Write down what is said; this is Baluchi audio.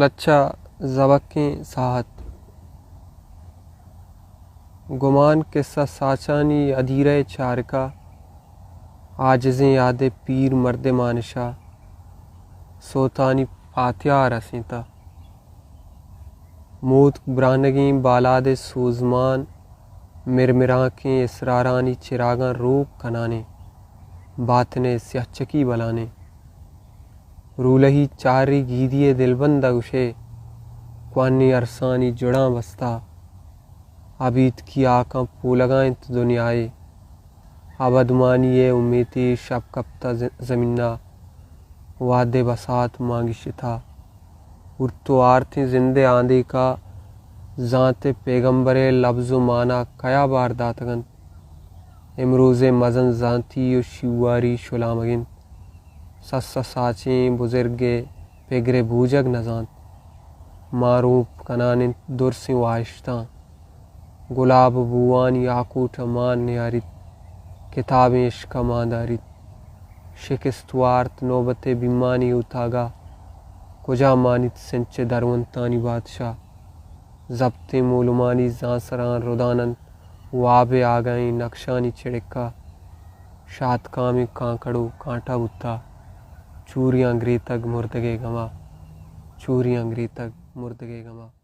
لچہ، زبکیں ساہت۔ گمان کسہ ساچانی ادیرہ ءِ چارکا، عاجزیں یاد ءِ پیر مردمانشا سوتانی پاتیا رسینتہ۔ موتک برانگیں بالاد ءِ سوزمان، مرمرانکیں اسرارانی چراگاں روک کنانیں، باتن ءِ سیاہ چکی بلانیں۔ رولہی چاری گیدی ءِ دلبند ءَ گوشئے، کوہنیں ارسانی جڑاں بستہ۔ ابیتکی آکاں پولگا انت دنیائے۔ ابدمانی ءِ امیتے شپ کپتہ ز-، زمینا۔ وہدے بسات مانگیشتہ۔ ارت و آرتیں زند ءِ آندیکا زانت ءِ پیگمبر ءِ لبز و مانا کیا بار داتگ انت؟ امروز ءِ مزن زانتی و شیواری شلامگ انت۔ سس ءَ ساچیں بزرگ ءِ پگر ءِ بوجگ نہ زانت۔ ماروپ کنان انت درسیں واہشتاں۔ گلاب ءِ بوان یاکوٹ ءَ مان نیاریت، کتابیں عشق ءَ مان داریت۔ شکست وارت نوبت ءِ بیمانی اوتاگا، کجا مانیت سنچ ءِ درونتانی بادشاہ؟ زپتیں مولمانی زانسراں ردان انت واب ءِ آگاہیں نقشانی چڑکا۔ شاتکامیں کانکڑ و کانٹا بوتہ۔ چوریاں گریتگ مردگ ءِ گما۔ چوریاں گریتگ مردگ ءِ گما۔